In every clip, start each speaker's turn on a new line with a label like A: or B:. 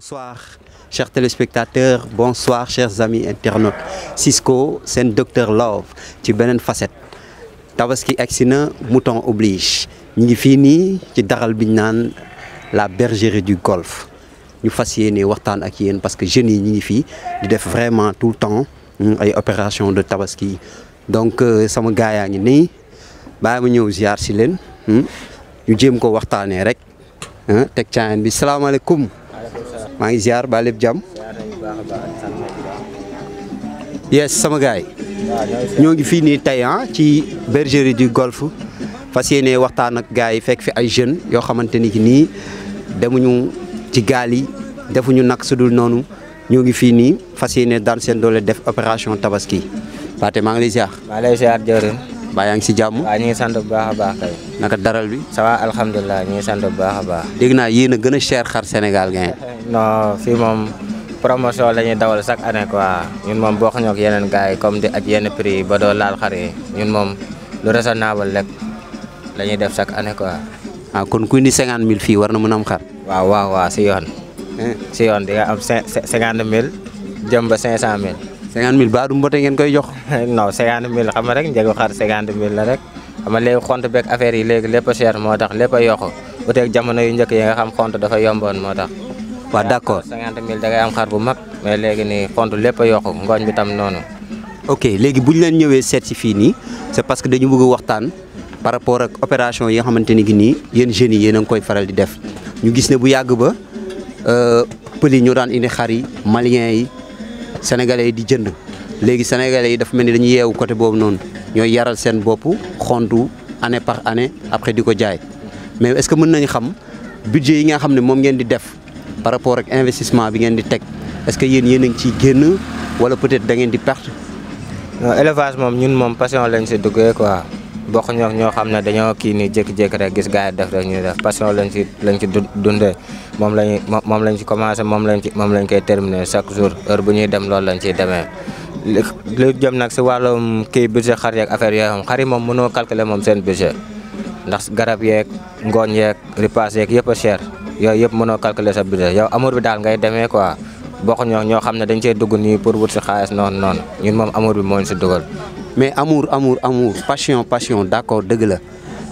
A: Bonsoir, chers téléspectateurs, bonsoir, chers amis internautes. Cisco, c'est Dr Love ci beneen facette. Tabaski agsi na, mouton oblige. ñu ngi fii nii ci daral bi ñu naan la bergerie du golf. ñu fas yéene waxtaan ak yéen parce que jeunes yi ñu ngi fii di def vraiment tout le temps ay opération de tabaski. Donc sama gars yaa ngi nii bàyyi ma ñëw ziar si leen ñu jéem ko waxtaanee rek teg caayan bi salaamaaleykum. maa ngi ziar ba lépp jàmm. yes sama gars yi ñoo ngi fii nii tey ci bergerie du golf fas yéene waxtaan ak gars yi fekk fi ay jeunes yoo xamante ni nii demuñu ci gaal yi defuñu nag sudul noonu ñoo ngi fii nii fas yéene daan seen doole def opération tabaski. Pathé maa ngi lay ziar.
B: maa lay ziar jërëm.
A: baa yaa ngi si jàmm.
B: waaw ñu ngi sant bu baax a baax kay.
A: naka daral bi.
B: ça va alhamdulilah ñu ngi sant bu baax a baax.
A: dégg naa yéen a gën a cher xar Sénégal ngeen.
B: non fii moom promotion la ñuy dawal chaque année quoi ñun moom bokkuñu ak yeneen gars yi comme di ak yenn prix yi ba doo laal xar yi ñun moom lu raisonnable rek la ñuy def chaque année quoi.
A: ah kon ku indi 50 000 fii war na mën a am xar.
B: waaw si yoon. si yoon di nga am 50 000 jëm ba 500 000.
A: 50 000 baa du mbote ngeen koy jox.
B: non 50 000 xam nga rek njëgu xar 50 000 la rek xam nga léegi xont beeg affaire yi léegi lépp a cher moo tax lépp a yokku bu teeg jamono yu njëkk yi nga xam xont dafa yomboon moo tax.
A: waaw d'accord
B: 50 000 da ngay am xar bu mag mais léegi nii xont lépp a yokku ngooñ bi tam noonu.
A: ok léegi bu ñu leen ñëwee seet si fii nii c'est parce que dañu bëgg waxtaan par rapport ak opération yi nga xamante ni nii yéen jeunes yi yéen a ngi koy faral di def ñu gis ne bu yàgg ba pël yi ñoo daan indi xar yi maliens yi sénégalais yi di jënd léegi sénégalais yi dafa mel ni dañuy yeewu côté boobu noonu ñooy yaral seen bopp xontu année par année après di ko jaay mais est-ce que mën nañu xam budget yi nga xam ne moom ngeen di def par rapport ak investissement bi ngeen di teg est-ce que yéen a ngi ciy génn wala peut-être da ngeen di perte.
B: non élevage moom ñun moom passion lañ si duggee quoi bokk ñoo xam ne dañoo kii nii jékki-jékki rek gis gars yi def rek ñuy def passion lañ ci dundee moom lañ ci commencé moom lañ koy terminer chaque jour heure bu ñuy dem loolu lañ ciy demee. li jëm nag si wàllum kii budget xar yeeg affaire yooyu xar yi moom mënoo calculer moom seen budget ndax garab yeeg ngooñ yeeg ripaas yeeg yëpp a cher yooyu yëpp mënoo calculer sa budget yow amour bi daal ngay demee quoi bokk ñoo xam ne dañ cee dugg nii pour wut si xaalis noonu ñun moom amour bi moo ñu si dugal.
A: mais amour passion d'accord dëgg la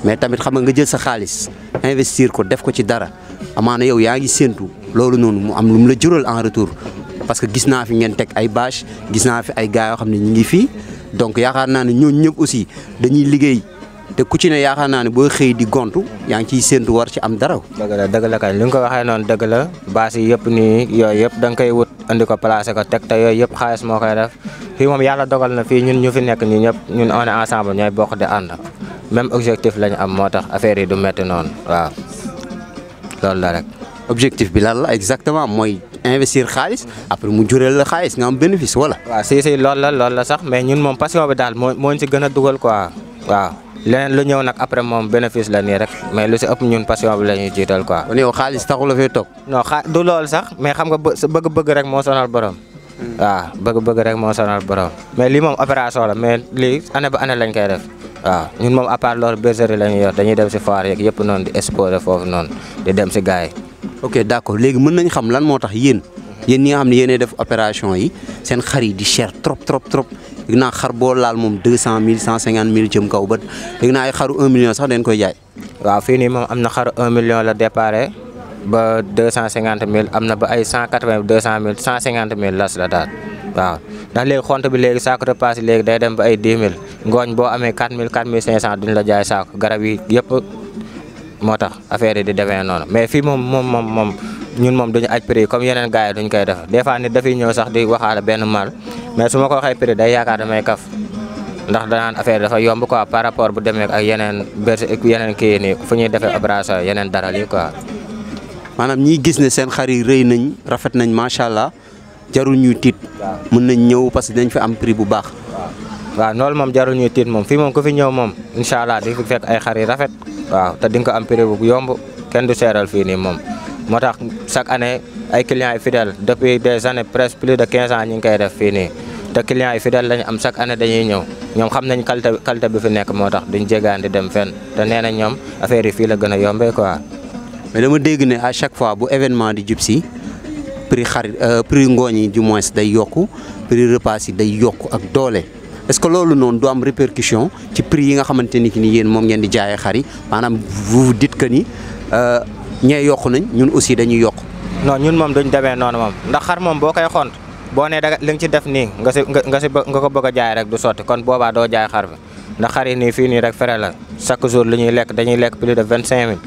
A: mais tamit xam nga jël sa xaalis investir ko def ko ci dara amaana yow yaa ngi séentu loolu noonu mu am lu mu la jural en retour parce que gis naa fi ngeen teg ay bâche gis naa fi ay gars yoo xam ne ñu ngi fii donc yaakaar naa ne ñooñu ñëpp aussi dañuy liggéey te ku ci ne yaakaar naa ne boo xëy di gontu yaa ngi ciy séentu war ci am dara.
B: dëgg la kay li nga ko waxee noonu dëgg la bâche yi yëpp nii yooyu yëpp da nga koy wut andi ko placé ko teg te yooyu yëpp xaalis moo koy def fii moom yàlla dogal na fii ñun ñu fi nekk nii ñëpp ñun on est ensemble ñooy bokk di ànd même objectif lañu am moo tax affaire yi du métti noonu waaw loolu la rek.
A: objectif bi lan la exactement mooy investir xaalis après mu jural la xaalis nga am bénéfice wala.
B: waaw si loolu la sax mais ñun moom passion bi daal moo ñu si gën a dugal quoi waaw leneen lu ñëw nag après moom bénéfice la nii rek mais lu si ëpp ñun passion bi la ñuy jiital quoi.
A: kon yow xaalis taxul la fee toog.
B: non du loolu sax mais xam nga bëgg-bëgg rek moo sonal borom. waaw bëgg-bëgg rek moo sonal borom mais lii moom opération la mais lii année ba année lañ koy def waaw ñun moom à part loolu bergerie la ñuy yor dañuy dem si foire yeeg yëpp noonu di exposer foofu noonu di dem si gars yi.
A: ok d'accord léegi mën nañ xam lan moo tax yéen ñi nga xam ne yéenay def opération yi seen xar yi di cher trop léegi naa xar boo laal moom 200 000 150 000 jëm kaw ba léegi naa ay xaru 1 million sax dañ koy jaay.
B: waaw fii nii moom am na xaru 1 million la déparé ba 250 000 am na ba ay 180 200 000 150 000 las la daal waaw ndax léegi xont bi léegi saako repas yi léegi day dem ba ay 10 000 ngooñ boo amee 4 000 4 500 duñ la jaay saako garab yi yëpp moo tax affaire yi di demee noonu mais fii moom ñun moom duñu aj prix comme yeneen gars yi duñ koy def des fois nit dafay ñëw sax di waxaale benn mal mais su ma ko waxee prix day yaakaar damay kaf ndax danaan affaire dafa yomb quoi par rapport bu demee ak yeneen yeneen kii nii fu ñuy defee opération yeneen daral yi quoi.
A: maanaam ñiy gis ne seen xar yi rëy nañ rafet nañ macha allah jarul ñuy tiit. mën nañ ñëw parce que dañ fi am prix bu baax.
B: waaw loolu moom jarul ñuy tiit moom fii moom ku fi ñëw moom incha allah di fi fekk ay xar yi rafet. waaw te di nga ko am prix bu yomb kenn du seeral fii nii moom moo tax chaque année ay clients yi fidèles depuis des années presque plus de 15 ans ñu ngi koy def fii nii te clients yi fidèles lañu am chaque année dañuy ñëw ñoom xam nañ qualité bi fi nekk moo tax duñ jégaan di dem fenn te nee nañ ñoom affaire yi fii la gën a yombee quoi.
A: mais dama dégg ne à chaque fois bu événement di jub si prix prix ngooñ yi du moins day yokku prix repas yi day yokku ak doole est-ce que loolu noonu du am répercussion ci prix yi nga xamante ni yéen moom ngeen di jaayee xar yi maanaam vous dites que ni ñee yokku nañ ñun aussi dañuy yokk.
B: non ñun moom duñ demee noonu moom ndax xar moom boo koy xont boo nee da li nga ci def nii nga ko bëgg a jaay rek du sotti kon boobaa doo jaay xar bi ndax xar yi nii fii nii rek fere la chaque jour li ñuy lekk dañuy lekk plus de 25000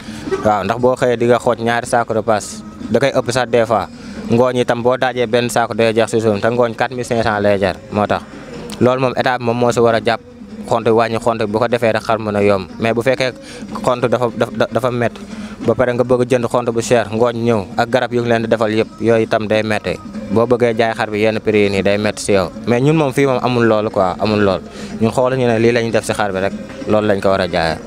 B: waaw ndax boo xëyee di nga xooj ñaari saako repas da koy ëpp sax des fois ngooñ itam boo daajee benn saako day jeex si suuf te ngooñ 4500 lay jar moo tax loolu moom état bi moom moo si war a jàpp xont wàññi xont bu ko defee rek xar mën a yomb mais bu fekkee xont dafa métti ba pare nga bëgg a jënd xont bu cher ngooñ ñëw ak garab yu ngi leen di defal yëpp yooyu itam day métti boo bëggee jaay xar bi yenn prix yi nii day métti si yow mais ñun moom fii moom amul loolu quoi amul loolu ñun xooluñu ne lii la ñu def si xar bi rek loolu lañ ko war a jaayee.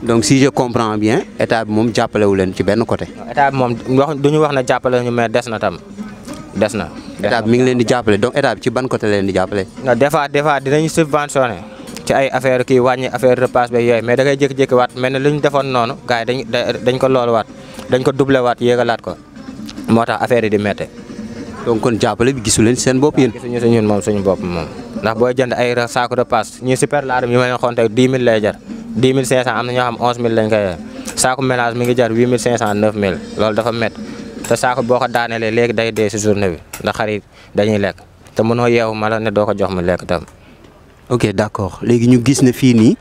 A: donc si je comprends bien état bi moom jàppalewu leen ci benn côté.
B: état bi moom duñu wax ne jàppale ñu mais des na tam des na.
A: état bi mi ngi leen di jàppale donc état bi ci ban côté leen di jàppale.
B: non des fois dinañu subventionné ci ay affaire kii wàññi affaire repas ba yooyu mais da ngay jékki-jékki waat mel ne lu ñu defoon noonu gars yi dañ ko loolu waat dañ ko doublé waat yéegalaat ko moo tax affaire yi di métti.
A: donc kon jàppale bi gisu leen seen bopp yéen.
B: gisuñu si ñun moom suñu bopp moom ndax booy jënd ay saako repas ñi super laadum yi ma leen xonte 10 000 lay jar 10 500 am na ñoo xam 11 000 lañ koy saako ménage mi ngi jar 8 500 9 000 loolu dafa métti te saako boo ko daanelee léegi day dee si journée bi ndax xar yi dañuy lekk te mënoo yeewu mala ne doo ko jox mu lekk tam.
A: ok d'accord léegi ñu gis ne fii nii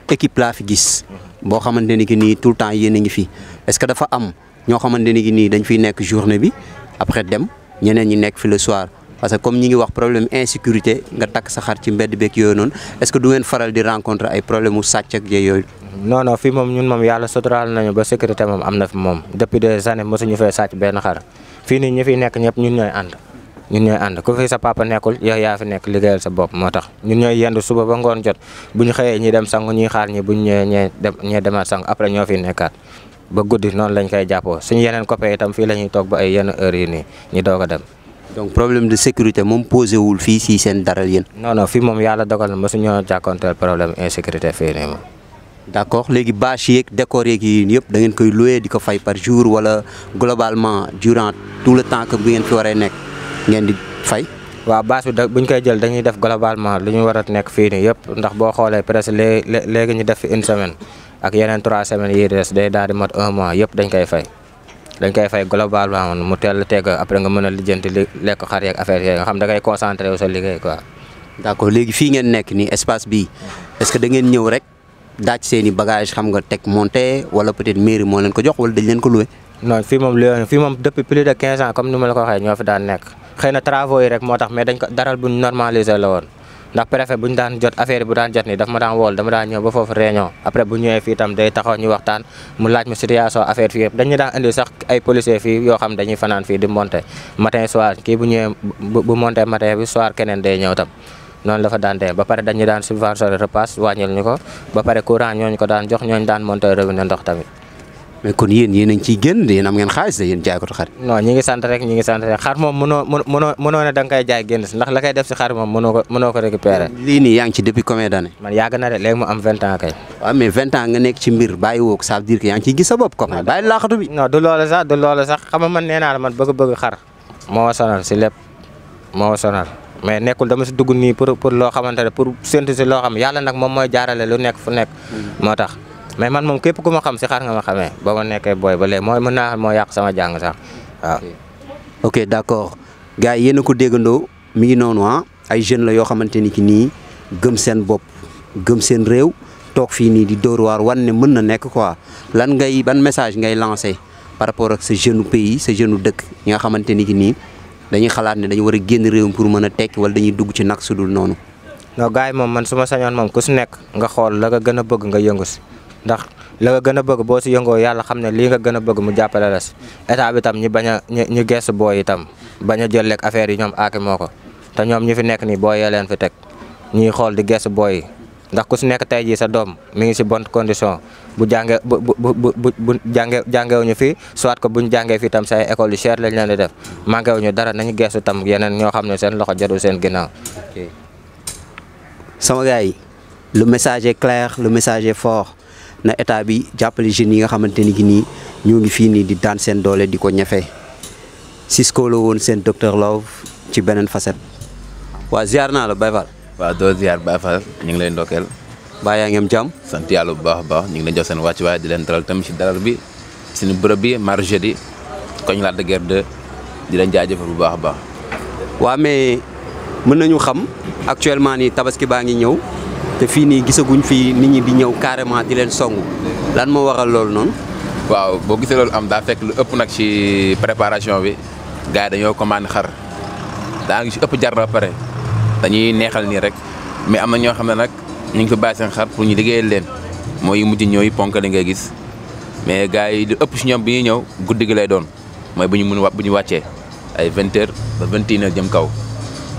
A: équipe laa fi gis boo xamante ni que nii tout le temps yéen a ngi fi est-ce que dafa am ñoo xamante ni que nii dañ fiy nekk journée bi après dem ñeneen ñi nekk fi le soir parce que comme ñi ngi wax problème insécurité nga takk sa xar ci mbedd beeg yooyu noonu est-ce que du ngeen faral di rencontrer ay problème mu sàcc ak yooyu.
B: non non fii moom ñun moom yàlla suturaal nañu ba sécurité moom am na fi moom depuis des années mosuñu fee sàcc benn xar fii nii ñi fi nekk ñëpp ñun ñooy ànd ku fi sa papa nekkul yow yaa fi nekk liggéeyal sa bopp moo tax ñun ñooy yendu suba ba ngoon jot bu ñu xëyee ñi dem sangu ñuy xaar ñi bu ñu ñëwee ñee demaat sangu après ñoo fi nekkaat ba guddi noonu lañ koy jàppoo suñu yeneen copains itam fii la ñuy toog ba ay yenn heures yi nii ñu doog a dem.
A: donc problème de sécurité moom posé wul fii si seen daral yéen.
B: non non fii moom yàlla dogal na mosuñoo jàkkoonteel problème insécurité fii nii moom.
A: d'accord léegi bâche yeeg décor yeeg yi yëpp da ngeen koy louer di ko fay par jour wala globalement durant tout le temps que bu ngeen fi waree nekk ngeen di fay.
B: waaw bâche bi buñ koy jël dañuy def globalement li ñu war a nekk fii nii yëpp ndax boo xoolee presque léegi ñu def fi une semaine ak yeneen 3 semaines yi des day daal di mat 1 mois yëpp dañ koy fay globalement mu teel a teg après nga mën a lijjanti lekk xar yeeg affaire yooyu nga xam da ngay concentré wu sa liggéey quoi.
A: d'accord léegi fii ngeen nekk nii espace bii est-ce que da ngeen ñëw rek daaj seen i bagage xam nga teg monté wala peut-être mairie moo leen ko jox wala dañ leen ko loué.
B: non fii moom depuis plus de 15 ans comme ni ma la ko waxee ñoo fi daan nekk xëy na travaux yi rek moo tax mais dañ ko daral buñ normalisé la woon ndax préfet buñ daan jot affaire bu daan jot ni daf ma daan wool dama daan ñëw ba foofu réunion après bu ñëwee fii tam day taxaw ñu waxtaan mu laaj ma situation affaire fii yëpp dañu daan indi sax ay policiers fii yoo xam dañuy fanaan fii di monter matin soir kii bu ñëwee bu monter matin bi soir keneen day ñëw tam noonu la fa daan dee ba pare dañu daan subventionné repas wàññil ñu ko ba pare courant ñooñu ko daan jox ñooñu daan monter robinet ndox tamit.
A: mais kon yéen a ngi ciy génn yéen am ngeen xaalis de yéen jaay ko xar.
B: non ñi ngi sant rek xar moom mënoo ne da nga koy jaay génn si ndax la koy def si xar moom mënoo ko récupérer.
A: lii nii yaa ngi ci depuis combien d'années.
B: man yàgg na de léegi mu am 20 ans kay.
A: waaw mais 20 ans nga nekk ci mbir bàyyi woo ko ça veut dire que yaa ngi ciy gis sa bopp comme bàyyi laaxatu bi.
B: non du loolu sax xam nga man nee naa la man bëgg xar moo sonal si lépp moo sonal mais nekkul dama si dugg nii pour loo xamante ne pour séntu si loo xam yàlla nag moom mooy jaarale lu nekk fu nekk moo tax mais man moom képp ku ma xam si xar nga ma xamee ba ma nekkee booy ba léegi mën naa moo yàq sama jàng sax waaw.
A: ok d'accord gars yi yéen a ko déggandoo mi ngi noonu ay jeunes la yoo xamante ni ki nii gëm seen bopp gëm seen réew toog fii nii di dóor waar wan ne mën na nekk quoi ban message ngay lancé par rapport ak sa jeune pays sa jeune dëkk ñi nga xamante ni ki nii dañuy xalaat ne dañu war a génn réew pour mën a tekki wala dañuy dugg ci nag su dul noonu.
B: non gars yi moom man su ma sañoon moom ku si nekk nga xool la nga gën a bëgg nga yëngu si ndax la nga gën a bëgg boo si yëngoo yàlla xam ne lii nga gën a bëgg mu jàppale la si état bi tam ñu gestu booy itam bañ a jël lekk affaire yi ñoom aaki moo ko te ñoom ñi fi nekk nii booy yee leen fi teg ñuy xool di gestu booy yi ndax ku si nekk tey jii sa doom mi ngi si bonne condition bu jàngee bu jàngewuñu fii soit que buñ jàngee fii tam say école yu cher lañ leen di def manqué wuñu dara nañu gestu tam yeneen ñoo xam ne seen loxo jotul seen ginnaaw.
A: sama gars yi le message est clair le message est fort na état bi jàppale jeunes yi nga xamante ni ki nii ñoo ngi fii nii di daan seen doole di ko ñafe Cisco la woon seen docteur Love ci beneen facette waa ziar naa la Baye Fall.
C: waaw doo ziar Baye Fall ñu ngi lay ndokkeel.
A: baa yaa ngi am jàmm.
C: sant yàlla bu baax a baax ñu ngi leen jox seen wàccuwaay di leen dalal tamit si dalal bi suñu bërëb bi mardi jeudi koñ Lac de Guiers 2 di leen jaajëfal bu baax a baax.
A: waa mais mën nañu xam actuellement nii tabaski baa ngi ñëw te fii nii gisaguñ fi nit ñi di ñëw carrément di leen songu lan moo waral loolu noonu.
C: waaw boo gisee loolu am daa fekk lu ëpp nag ci préparation bi gars yi dañoo commandé xar daa ngi si ëpp jar ba pare dañuy neexal nii rek mais am na ñoo xam ne nag ñu ngi fi bàyyi seen xar pour ñu liggéeyal leen mooy mujj ñëw yi ponk li ngay gis mais gars yi lu ëpp si ñoom bi ñuy ñëw guddi gi lay doon mooy bu ñu wàccee ay 20h ba 21h jëm kaw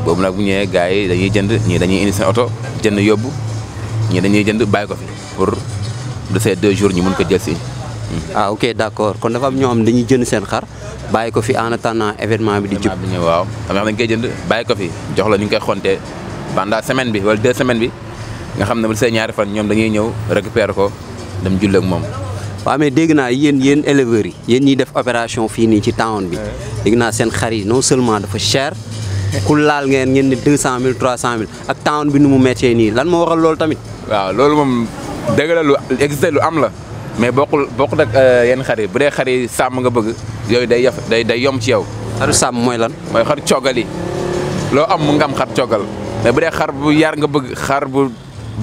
C: boobu nag bu ñëwee gars yi dañuy jënd ñii dañuy indi seen oto jënd yóbbu ñii dañuy jënd bàyyi ko fi pour de ces 2 jours ñu mun ko jël si.
A: ah ok d'accord kon dafa am ñoo xam dañuy jënd seen xar bàyyi ko fi en attendant événement bi di jub.
C: waaw xam nga dañ koy jënd bàyyi ko fi jox la ñu ngi koy xontee pendant semaine bi wala 2 semaines bi nga xam ne bu see ñaari fan ñoom dañuy ñëw récupérer ko dem julli ak moom.
A: waaw mais dégg naa yéen éleveurs yi yéen ñiy def opération fii nii ci town bi dégg naa seen xar yi non seulement dafa cher ku laal ngeen ni 200 000 300 000 ak town bi nu mu méttee nii lan moo waral loolu tamit.
C: waaw loolu moom dëgg la lu existé lu am la mais bokkul ak yenn xar yi bu dee xar yi sàmm nga bëgg yooyu day yomb ci yow.
A: xaru sàmm mooy lan.
C: mooy xar coggal yi loo am mu nga am xar coggal mais bu dee xar bu yar nga bëgg xar bu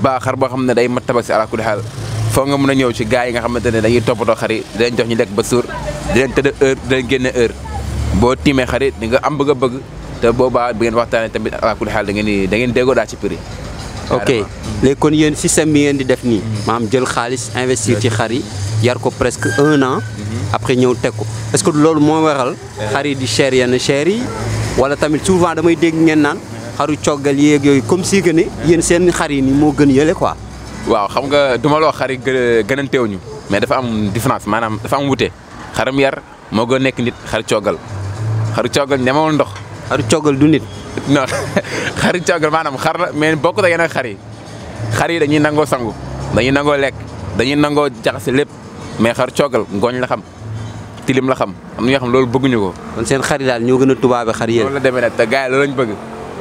C: baax xar boo xam ne day mat tabaski ala kulli xaal foo nga mën a ñëw ci gars yi nga xamante ne dañuy toppatoo xar yi di leen jox ñu lekk ba suur di leen tëdd heure di leen génne heure boo tiimee xar yi di nga am bëgg a bëgg te boobaa bi ngeen waxtaanee tamit ala kulli xaal da ngeen déggoo daal ci prix.
A: ok léegi kon yéen système bi ngeen di def nii maanaam jël xaalis investir ci xar yi yar ko presque 1 an après ñëw teg ko est-ce que loolu moo waral xar yi di cher yenn cher yi wala tamit souvent damay dégg ngeen naan xaru coggal yeeg yooyu comme si que ne yéen seen xar yi nii moo gën yële quoi.
C: waaw xam nga du ma loo xar yi gënanteewuñu mais dafa am différence maanaam dafa am wute xaram yar moo gën nekk nit xaru coggal ñemewul ndox.
A: xaru coggal du nit.
C: non xaru coggal maanaam xar la mais bokkut ak yeneen xar yi dañuy nangoo sangu dañuy nangoo lekk dañuy nangoo jaxase lépp mais xaru coggal ngooñ la xam tilim la xam am na ñoo xam loolu bëgguñu ko.
A: kon seen xar yi daal ñoo gën a tubaabe xar yéen.
C: loolu la demee nag te gars yi loolu lañ bëgg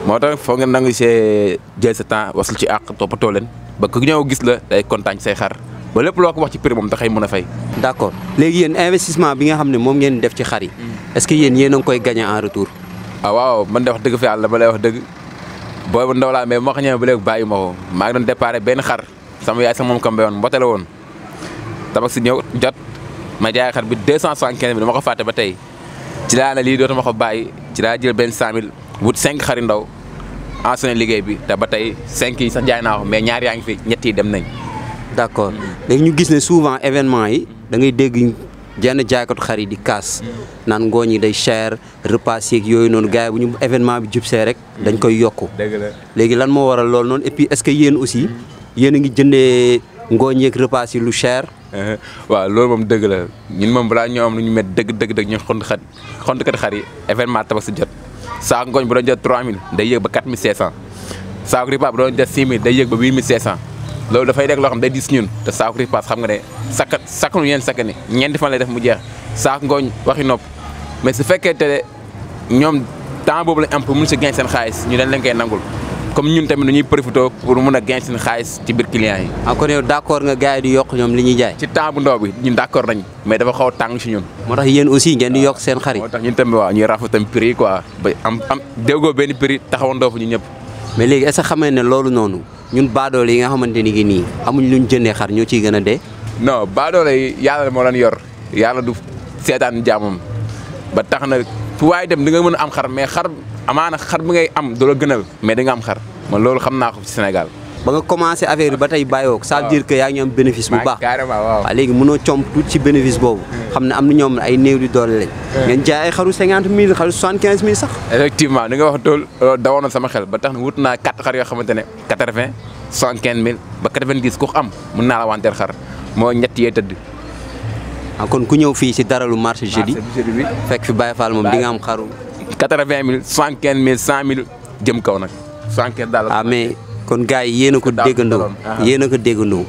C: moo tax foog nga nangu see jël sa temps wasul ci àq toppatoo leen ba ku ñëw gis la day kontaan ci say xar ba lépp loo ko wax ci prix moom taxay mën a fay.
A: d'accord léegi yéen investissement bi nga xam ne moom ngeen def ci xar yi est-ce que yéen a ngi koy gagner en retour.
C: ah waaw man de wax dëgg fi yàlla ba lay wax dëgg booy bu ndaw laa mais moo ko ñëwee ba léegi bàyyi ma ko maa ngi doon déparé benn xar sama yaay sama moom kam woon mbote la woon tabaski ñëw jot ma jaay xar bi 275 000 dama ko fàtte ba tey ci laa ne lii dootuma ko bàyyi ci laa jël benn 100 000 wut 5 xari ndaw enseigné liggéey bi te ba tey 5 yi sax jaay naa ko mais ñaar yaa ngi fi ñett yi dem nañ.
A: d'accord léegi ñu gis ne souvent événement yi da ngay dégg jenn jaaykatu xar yi di kaas naan ngooñ yi day cher repas yeeg yooyu noonu gars yi bu ñu événement bi jub see rek dañ koy yokku.
C: dëgg la
A: léegi lan moo waral loolu noonu et puis est-ce que yéen aussi yéen a ngi jëndee ngooñ yeeg repas yi lu cher.
C: waaw loolu moom dëgg la ñun moom balaa ñoo am lu ñu met dëgg ñu xontkat xar yi événement tabaski jot saako ngooñ bu doon jot 3000 day yéeg ba 4500 saako repas bu doon jot 6000 day yéeg ba 8500 loolu dafay nekk loo xam day dis ñun te saako repas xam nga ne sakkanu yeen sakkani ñeenti fan lay def mu jeex saako ngooñ waxi nopp mais su fekkee te ñoom temps boobu lañ am pour mun si gañ seen xaalis ñu leen koy nangul comme ñun tamit dañuy profité pour mun a gañ seen xaalis ci biir clients yi.
A: ah kon yow d'accord nga gars yi di yokk ñoom li ñuy jaay.
C: ci temps bu ndaw bi ñun d'accord nañ mais dafa xaw a tàng si ñun.
A: moo tax yéen aussi ngeen di yokk seen xar yi.
C: moo tax ñun tamit waaw ñuy rafetlu tamit prix quoi ba am déggoo benn prix taxawandoo fa ñu ñëpp.
A: mais léegi est-ce que xamee ne loolu noonu ñun baadoole yi nga xamante ni ki nii amuñ luñ jëndee xar ñoo ciy gën a dee.
C: non baadoole yi yàlla moo leen yor yàlla du seetaan jaamam ba tax na fu waay dem di nga mën a am xar mais xar amaana xar bi ngay am du la gënal mais di nga am xar man loolu xam naa ko ci Sénégal.
A: ba nga commencé affaire bi ba tey bàyyoo ko ça veut dire que yaa ngi am bénéfice bu baax.
C: carrément waaw.
A: waaw léegi mënoo comp tuuti ci bénéfice boobu. xam ne am na ñoom ay néew di doole lañ. ngeen jaay ay xaru 50 000 xaru 75 000 sax.
C: effectivement ni nga wax tool dawoon na sama xel ba tax na wut naa 4 xar yoo xamante ne 80 75 000 ba 90 ku am mën naa la wanteer xar moo ñett yee tëdd.
A: ah kon ku ñëw fii si daralu marché jeudi
C: bi
A: fekk fi Baye Fall moom di nga am xaru.
C: 80 000 75 000 100 000 jëm kaw nag 75 daal.
A: ah mais kon gars yi yéen a ko déggandoo yéen a ko déggandoo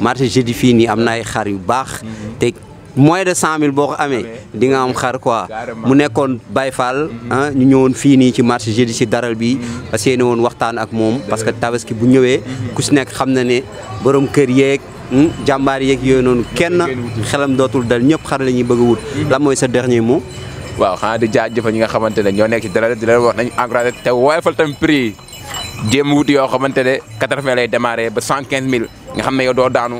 A: marché jeudi fii nii am na ay xar yu baax te moins de 100 000 boo ko amee di nga am xar quoi mu nekkoon Baye Fall ñu ñëwoon fii nii ci marché jeudi ci daral bi parce que woon waxtaan ak moom parce que tabaski bu ñëwee ku si nekk xam na ne borom kër yeeg jàmbaar yeeg yooyu noonu kenn xelam dootul dal ñëpp xar la ñuy bëgg a wut lan mooy sa dernier mot.
C: waaw xanaa di jaajëfal ñi nga xamante ne ñoo nekk ci daral di leen wax nañu encouragé te woyofal tam prix jéem wut yoo xamante ne 80 lay démarré ba 115 000 nga xam ne yow doo daanu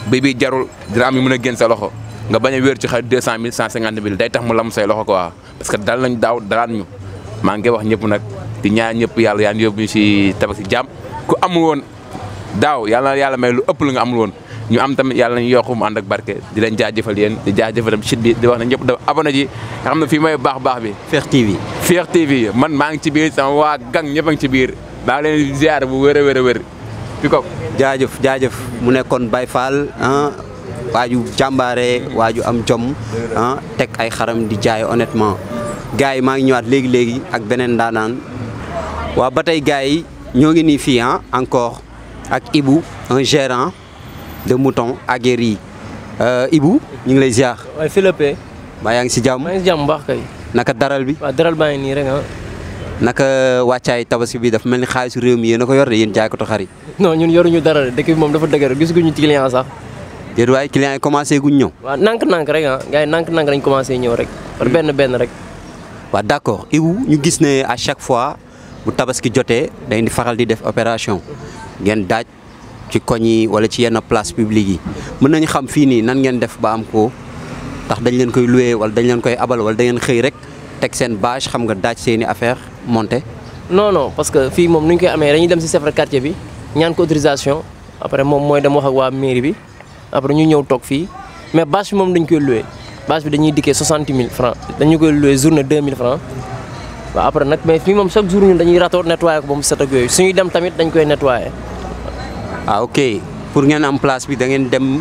C: bi jarul dina am yu mën a génn sa loxo nga bañ a wéer ci xar 200 000 150 000 day tax mu lam say loxo quoi parce que dal nañ daaw dalaan ñu maa ngi wax ñëpp nag di ñaan ñëpp yàlla yaa ngi yóbbu ñu si tabaski jàmm ku amul woon daaw yàlla may lu ëpp lu nga amul woon ñu am tamit yàlla nañu yokku mu ànd ak barke di leen jaajëfal yéen di jaajëfal tam site bi di wax ne ñëpp dafa abonné ji nga xam ne fii mooy baax bi
A: Fekh TV.
C: Fekh TV man maa ngi ci biir sama waa gang ñëpp a ngi ci biir maa ngi leen ziar bu wér a wér fi ko
A: jaajëf mu nekkoon Baye Fall waaju jàmbaare waaju am jom teg ay xaram di jaay honnêtement gars yi maa ngi ñëwaat léegi ak beneen ndaanaan waaw ba tey gars yi ñoo ngi nii fii encore ak Ibou un gérant de mouton aguerri Ibou ñu ngi lay ziar.
D: waaye Philippe.
A: maa yaa ngi si jàmm.
D: maa ngi si jàmm bu baax kay.
A: naka daral bi.
D: waaw daral baa ngi nii rek
A: naka wàccaay tabaski bi dafa mel ni xaalisu réew mi yéen a ko yor de yéen jaaykatu xar yi.
D: non ñun yoruñu dara de dëkk bi moom dafa dëgër gisaguñu ci client sax.
A: déedéet waaye client yi commencé guñ ñëw.
D: waaw nànk-nànk rek gars yi nànk-nànk lañ commencé ñëw rek. par benn rek.
A: waaw d'accord Ibou ñu gis ne à chaque fois bu tabaski jotee dañ di faral di def opération ngeen daaj ci koñ yi wala ci yenn place publique yi mën nañu xam fii nii nan ngeen def ba am ko ndax dañ leen koy loué wala dañ leen koy abal wala da ngeen xëy rek teg seen bâche xam nga daaj seeni affaire monté.
D: non parce que fii moom nu ñu koy amee dañuy dem si chef de quartier bi ñaan ko autorisation après moom mooy dem wax ak waa mairie bi après ñu ñëw toog fii mais bâche bi moom dañ koy loué bâche bi dañuy dikkee 60 000 francs dañu koy loué journée 2000 francs waaw après nag mais fii moom chaque jour ñun dañuy ratoor nettoyé ko ba mu set ak yooyu suñuy dem tamit dañ koy nettoyé.
A: ah ok pour ngeen am place bi da ngeen dem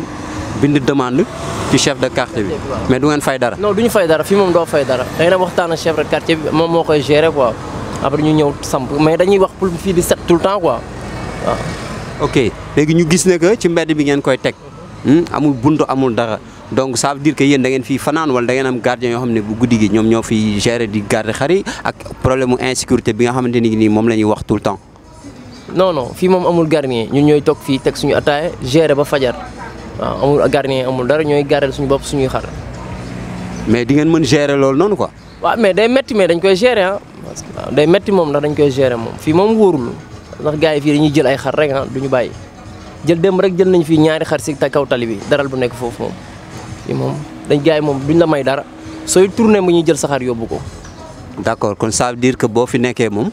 A: bind demande ci chef de quartier bi mais du ngeen fay dara.
D: non du ñu fay dara fii moom doo fay dara da ngeen a waxtaan ak chef de quartier bi moom moo koy gérer quoi après ñu ñëw samp mais dañuy wax pour fii di set tout le temps quoi waaw.
A: ok léegi ñu gis ne que ci mbedd bi ngeen koy teg amul buntu amul dara donc ça veut dire que yéen da ngeen fii fanaan wala da ngeen am gardien yoo xam ne bu guddi gi ñoom ñoo fi gérer di garder xar yi ak problème mu insécurité bi nga xamante ni nii moom la ñuy wax tout le temps.
D: non fii moom amul gardien ñun ñooy toog fii teg suñu ataaya gérer ba fajar waaw amul gardien amul dara ñooy garder suñu bopp suñuy xar.
A: mais di ngeen mën gérer loolu noonu quoi.
D: waaw mais day métti mais dañ koy gérer parce que waaw day métti moom ndax dañ koy gérer moom fii moom wóorul ndax gars yi fii dañuy jël ay xar rek du ñu bàyyi jël dem rek jël nañ fii ñaari xar si kaw tali bi daral bu nekk foofu moom fii moom dañ gars yi moom duñ la may dara sooy tourné mu ñuy jël sa xar yóbbu ko.
A: d'accord kon ça veut dire que boo fi nekkee moom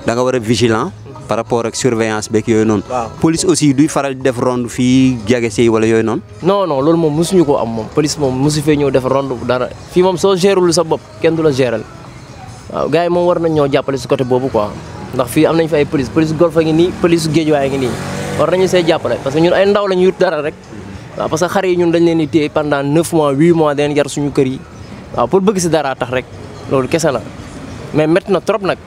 A: da nga war a vigilant par rapport ak surveillance beeg yooyu noonu. police aussi duy faral di def ronde fii jage si wala yooyu noonu.
D: non loolu moom mosuñu ko am moom police moom mosu fee ñëw def ronde dara fii moom soo gérul sa bopp kenn du la géral waaw gars yi moom war nañ ñoo jàppale si côté boobu quoi ndax fii am nañ fi ay police golf a ngi nii police géejuwaay ngi nii war nañu see jàppale parce que ñun ay ndaw lañu yut dara rek waaw parce que xar yi ñun dañ leen di téye pendant 9 mois 8 mois dañ yar suñu kër yi waaw pour bëgg si dara tax rek loolu kese la mais métti na trop nag.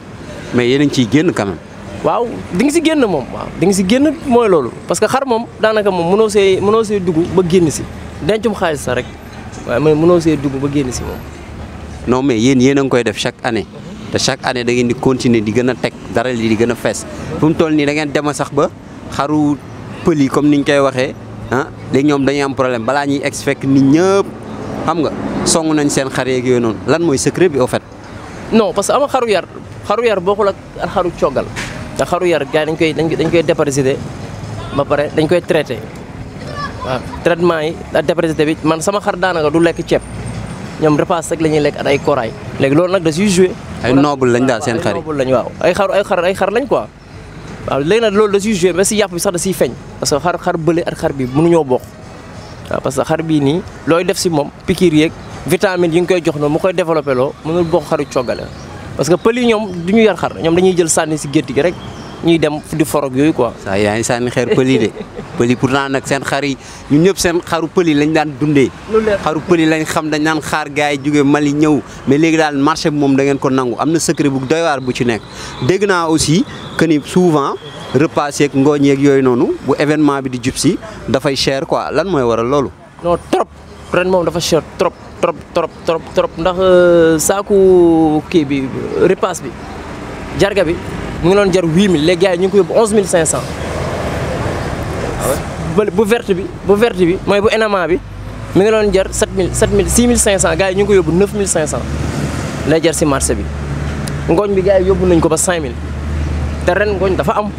A: mais yéen a ngi ciy génn quand même.
D: waaw di nga si génn moom waaw di nga si génn mooy loolu parce que xar moom daanaka moom mënoo see dugg ba génn si dencum xaalis sax rek waaye mais mënoo see dugg ba génn si moom.
A: non mais yéen a ngi koy def chaque année te chaque année da ngeen di continuer di gën a teg dara li di gën a fees fu mu toll nii da ngeen dem sax ba xaru pël yi comme niñ koy waxee léegi ñoom dañuy am problème balaa ñuy ex fekk nit ñëpp xam nga song nañ seen xar yeeg yooyu noonu lan mooy secret bi au fait.
D: non parce que ama xaru yar bokkul ak xaru coggal te xaru yar gars yi dañ koy déparasité ba pare dañ koy traité waaw traitement yi ak déparasité bi man sama xar daanaka du lekk ceeb ñoom repas rek la ñuy lekk ak ay koraay léegi loolu nag da siy joué.
A: ay noble lañ daal seen xar yi
D: ay noble lañ waaw ay xar lañ quoi waaw léegi nag loolu da siy joué mais si yàpp bi sax da siy feeñ parce que xar bële ak xar bi mënuñoo bokk waaw parce que xar bii nii looy def si moom piqûre yeeg vitamine yi nga koy jox noonu mu koy développé loo mënul bokk xaru coggale parce que pël yi ñoom du ñu yar xar ñoom dañuy jël sànni si gétt gi rek ñuy dem di forog yooyu quoi.
A: saa yaa ngi sànni xeer pël yi de pël yi pourtant nag seen xar yi ñun ñëpp seen xaru pël yi lañ daan dundee. xaru pël yi lañ xam dañ naan xaar gars yi jóge Mali ñëw mais léegi daal marché bi moom da ngeen ko nangu am na secret bu doy waar bu ci nekk. dégg naa aussi que ni souvent repas yeeg ngooñ yeeg yooyu noonu bu événement bi di jub si dafay cher quoi lan mooy waral loolu.
D: non trop ren moom dafa cher trop ndax saaku kii bi ripaas bi jarga bi mu ngi doon jar 8000 léegi gars yi ñu ngi ko yóbbu 11500. bu verte bi mooy bu enama bi mi ngi doon jar 6500 gars yi ñu ngi ko yóbbu 9500 lay jar si marché bi ngooñ bi gars yi yóbbu nañ ko ba 5000 te ren ngooñ dafa am.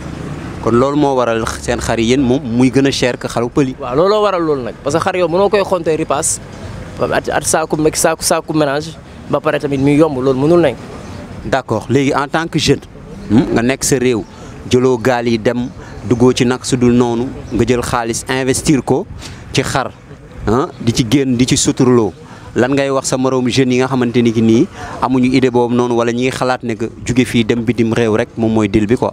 A: kon loolu moo waral seen xar yi yéen moom muy gën a cher que xaru pël yi.
D: waaw looloo waral loolu nag parce que xar yow mënoo koy xontee ripaas at saaku ménage ba pare tamit muy yomb loolu mënul nekk.
A: d'accord léegi en tant que jeune nga nekk sa réew jëloo gaal yi dem duggoo ci nag su dul noonu nga jël xaalis investir ko ci xar di ci génn di ci suturloo lan ngay wax sa moroom jeunes yi nga xamante ni ki nii amuñu idée boobu noonu wala ñi ngi xalaat ne que jóge fii dem bitim réew rek moom mooy deal bi quoi.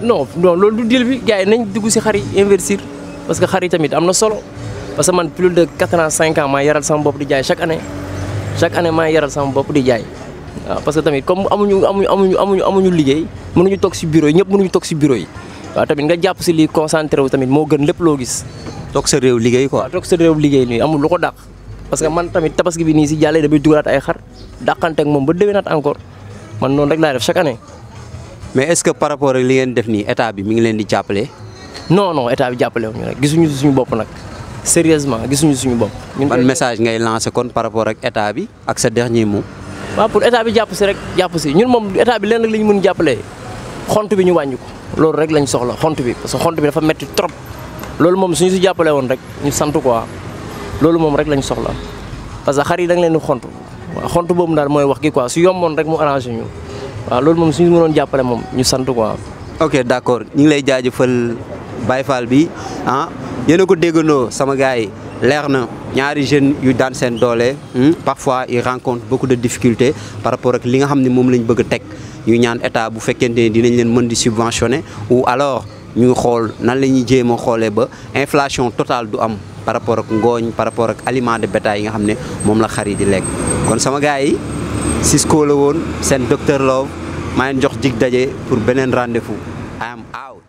D: non loolu du deal bi gars yi nañ dugg si xar yi investir parce que xar yi tamit am na solo parce que man plus de 4 ans 5 ans maa yaral sama bopp di jaay chaque année maa yaral sama bopp di jaay waaw parce que tamit comme amuñu liggéey mënuñu toog si bureau yi ñëpp mënuñu toog si bureau yi waaw tamit nga jàpp si lii concentré wu tamit moo gën lépp loo gis.
A: toog sa réew liggéey quoi.
D: waaw toog sa réew liggéey nii amul lu ko dàq parce que man tamit tabaski bi nii si jàllee damay dugalaat ay xar dàqante ak moom ba déwénaat encore man noonu rek laay def chaque année.
A: mais est-ce que par rapport ak li ngeen def nii état bi mi ngi leen di jàppale.
D: non état bi jàppale wu ñu rek gisuñu suñu bopp nag sérieusement gisuñu suñu bopp.
A: ban message ngay lancé kon par rapport ak état bi ak sa dernier mot.
D: waaw pour état bi jàpp si rek jàpp si ñun moom état bi leen rek la ñu mën jàppalee xont bi ñu wàññi ko loolu rek lañ soxla xont bi parce que xont bi dafa metti trop loolu moom suñu si jàppale woon rek ñu sant quoi loolu moom rek lañ soxla parce que xar yi da nga leen di xont waaw xont boobu daal mooy wax gi quoi su yomboon rek mu arrangé ñu waaw loolu moom suñu mënoon jàppale moom ñu sant quoi.
A: ok d'accord ñu ngi lay jaajëfal Baye Fall bi yéen a ko déggandoo sama gars yi leer na ñaari jeunes yu daan seen doole parfois ils rencontrent beaucoup de difficultés par rapport ak li nga xam ne moom lañ bëgg a teg ñu ñaan état bu fekkente ne dinañ leen mën di subventionner ou alors ñu xool nan la ñuy jéem a xoolee ba inflation totale du am par rapport ak ngooñ par rapport ak aliment de bétail yi nga xam ne moom la xar yi di lekk. kon sama gars yi Cisco la woon seen Dr Love maa ngi jox dig daje pour beneen rendez-vous I am out.